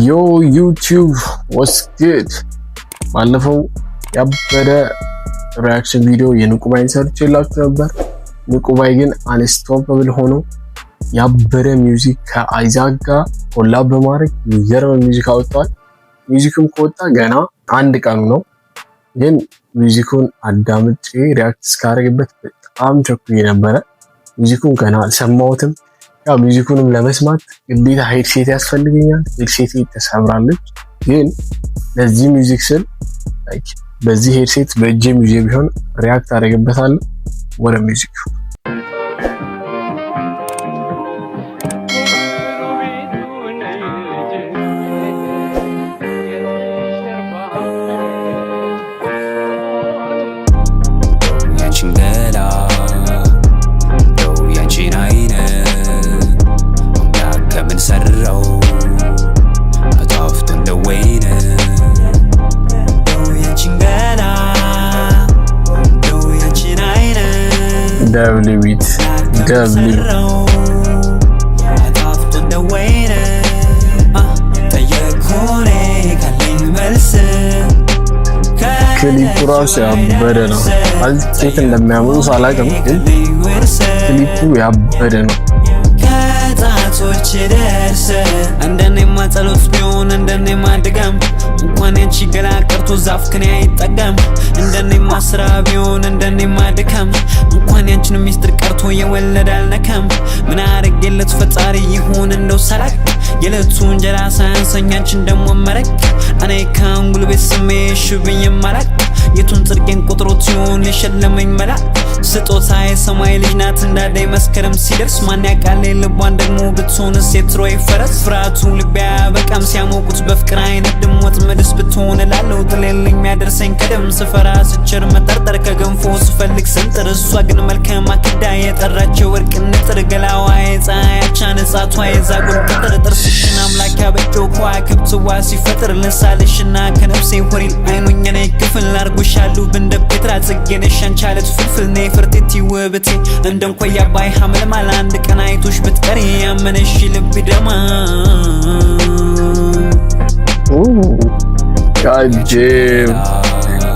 Yo YouTube, what's good? ባለፈው ያበደ reaction ቪዲዮ የንቁባይን ሰርቼላችሁ ነበር። ንቁባይ ግን unstoppable ሆኖ ያበደ music ከአይዛክ ጋር collab በማድረግ የሚገርም music አወጥቷል። Music ም ከወጣ ገና አንድ ቀኑ ነው፣ ግን music ኡን አዳምጬ react እስካደረግበት በጣም ቸኩዬ ነበረ። Music ኡን ገና አልሰማሁትም። ያው music ኡንም ለመስማት ግዴታ headset ያስፈልገኛል። Headset ተሰብራለች፣ ግን ለዚህ music ስል በዚህ headset በእጄ music ቢሆን react አደርግበታለሁ። ወደ music። W beat W። ክሊፑ ራሱ ያበደ ነው። ማለት ኬት እንደሚያምሩ ሳላውቅም ግን ክሊፑ ያበደ ነው። ከጣቶች ደርስ እንደኔማ ጸሎት ቢሆን እንደኔማ ድጋም እንኳን ያንቺ ገላ ቀርቶ ዛፍ ከኔ አይጠጋም። እንደኔማ ስራ ቢሆን እንደኔማ ድካም እንኳን ያንቺን ሚስጥር ቀርቶ የወለደ አልነካም። ምን አረጌለት ፈጣሪ ይሁን እንደው ሰላክ የዕለቱ እንጀራ ሳያንሰኝ አንቺን ደሞ መረቅ። እኔ ከአንጉል ቤት ስሜ ሽብኝ ማላቅ የቱን ጽድቄን ቆጥሮት ሲሆን የሸለመኝ መላክ። ስጦታ የሰማይ ልጅ ናት እንዳደይ መስከረም ሲደርስ። ማን ያውቃል ልቧን ደግሞ ብትሆንስ የትሮይ ፈረስ። ፍርሃቱ ልቤ አያበቃም ሲያሞቁት በፍቅር አይነት ድም። ወጥመድስ ብትሆን እላለሁ ጥሌልኝ የሚያደርሰኝ ከደም። ስፈራ ስቸር መጠርጠር ከገንፎ ስፈልግ ስንጥር። እሷ ግን መልከ ማክዳ የጠራቸው ወርቅ ንጥር። ገላዋ የፀሐይ አቻ ንጻቷ የዛጉል ቅጥር። ጥርስሽን አምላክ ያበጀው ከዋክብትዋ ሲፈጥር። ልሳልሽና ከነፍሴ ወሪል አይኑኝ እኔ ክፍል አርጎሻሉ እንደ ፔትራ ጽጌነሽ አንቻለት ፍልፍል ነይ ፍርቴቲ ውብቴ እንደ እንኮይ አባይ ሐመልማል። አንድ ቀን አይቶሽ ብትቀሪ ያመነሽ ልብ ደማ። ጋጄም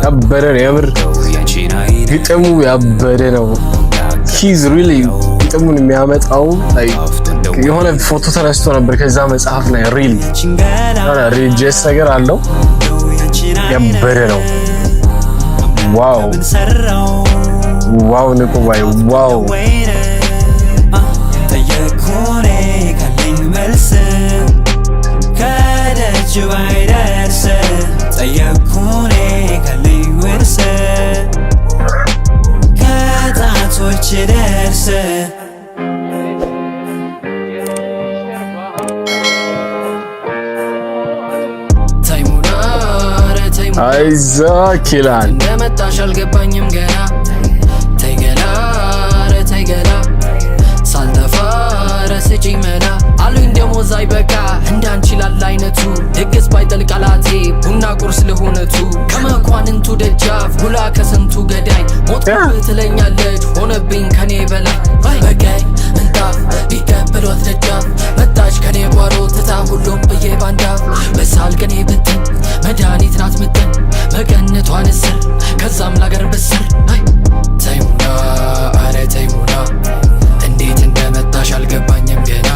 ያበደ ነው። የምር ግጥሙ ያበደ ነው። He's really ግጥሙን የሚያመጣው የሆነ ፎቶ ተነስቶ ነበር ከዛ መጽሐፍ ላይ real religious ነገር አለው። ያበደ ነው። Wow wow ንቁባይ wow። ጠየኩኔ ካለኝ መልስ ከደጅ ባይደርስ። ጠየኩኔ ካለኝ ውርስ ከጣቶች ደርስ። አይዛክ ይላል። እንደመጣሽ አልገባኝም ገና። ተይ ገላ ኧረ ተይ ገላ ሳልጠፋ ኧረ ስጪኝ መላ አሉኝ ደሞዝ አይበቃ እንዳንቺ ላለ አይነቱ ድግስ ባይጠል ቃላቴ ቡና ቁርስ ለሆነቱ ከመኳንንቱ ደጃፍ ጉላ ከስንቱ ገዳይ ሞት ትለኛለች ሆነብኝ ከኔ በላይ በቀይ ምንጣፍ ቢቀበሏት ደጃፍ መጣች ከኔ ጓሮ ትታ ሁሉም ብዬ ባንዳፍ በሳል ቅኔ ብትን መድኃኒት ናት ምጥን መቀነቷን እስር ከዛም ላገር ብስር። ተይሙና አረ ተይሙና እንዴት እንደመጣሽ አልገባኝም ገና።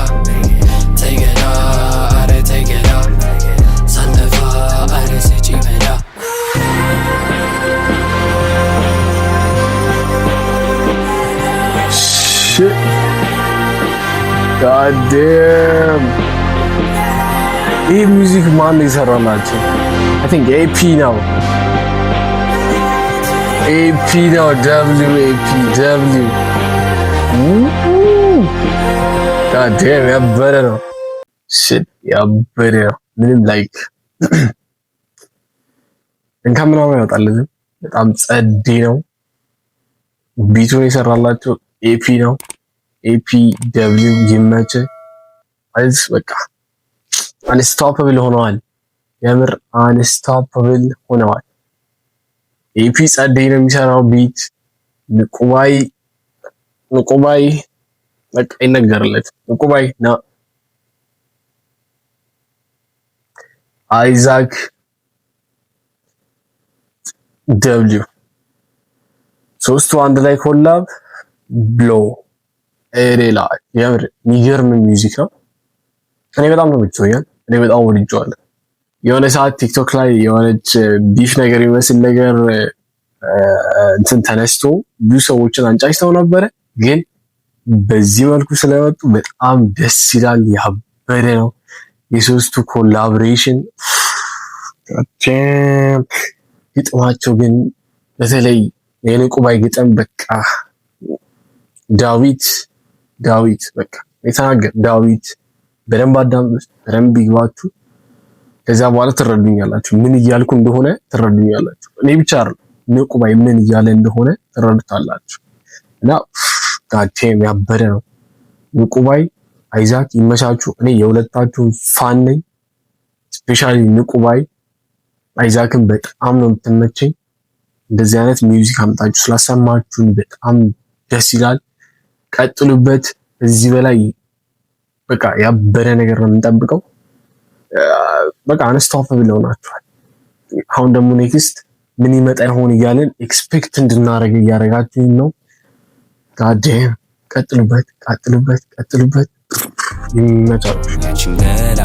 ተይ ገላ አረ ተይ ገላ ሳልጠፋ አረ ስጪ መላ። Goddamn, ይህ music ማን የሰራላቸው? I think ኤፒ ነው። ኤፒ ነው። W ኤፒ W። Goddamn, ያበደ ነው። Shit, ያበደ ነው። ምንም like እንካ ምናምን ያወጣለትም በጣም ጸዴ ነው። Beat ኡን የሰራላቸው ኤፒ ነው። ኤፒ W ይመች። ማለት በቃ unstoppable ሆነዋል። የምር unstoppable ሆነዋል። ኤፒ ጸዴ ነው የሚሰራው beat። ንቁባይ ንቁባይ በቃ ይነገርለት። ንቁባይ ና አይዛክ W ሶስቱ አንድ ላይ collab ብሎ ሌላ የምር የሚገርም music ነው። እኔ በጣም ነው ተመችቶኛል። እኔ በጣም ወድጄዋለሁ። የሆነ ሰዓት ቲክቶክ ላይ የሆነች beef ነገር ይመስል ነገር እንትን ተነስቶ ብዙ ሰዎችን አንጫጭተው ነበረ። ግን በዚህ መልኩ ስለመጡ በጣም ደስ ይላል። ያበደ ነው የሶስቱ collaboration። ግጥማቸው ግን በተለይ የንቁባይ ግጥም በቃ ዳዊት ዳዊት በቃ የተናገር ዳዊት በደንብ አዳምጡት፣ በደንብ ይግባችሁ። ከዛ በኋላ ትረዱኛላችሁ፣ ምን እያልኩ እንደሆነ ትረዱኛላችሁ። እኔ ብቻ አይደለም፣ ንቁባይ ምን እያለ እንደሆነ ትረዱታላችሁ። እና goddamn ያበደ ነው። ንቁባይ አይዛክ ይመቻችሁ። እኔ የሁለታችሁን fan ነኝ። Especially ንቁባይ አይዛክን በጣም ነው የምትመቸኝ። እንደዚህ አይነት music አምጣችሁ ስላሰማችሁን በጣም ደስ ይላል። ቀጥሉበት። እዚህ በላይ በቃ ያበደ ነገር ነው የምንጠብቀው። በቃ unstoppable ሆናችኋል። አሁን ደግሞ next ምን ይመጣ ይሆን እያለን expect እንድናደርግ እያደረጋችሁኝ ነው። Goddamn ቀጥሉበት፣ ቀጥሉበት፣ ቀጥሉበት። ይመቻችሁ። ያንቺን ገላ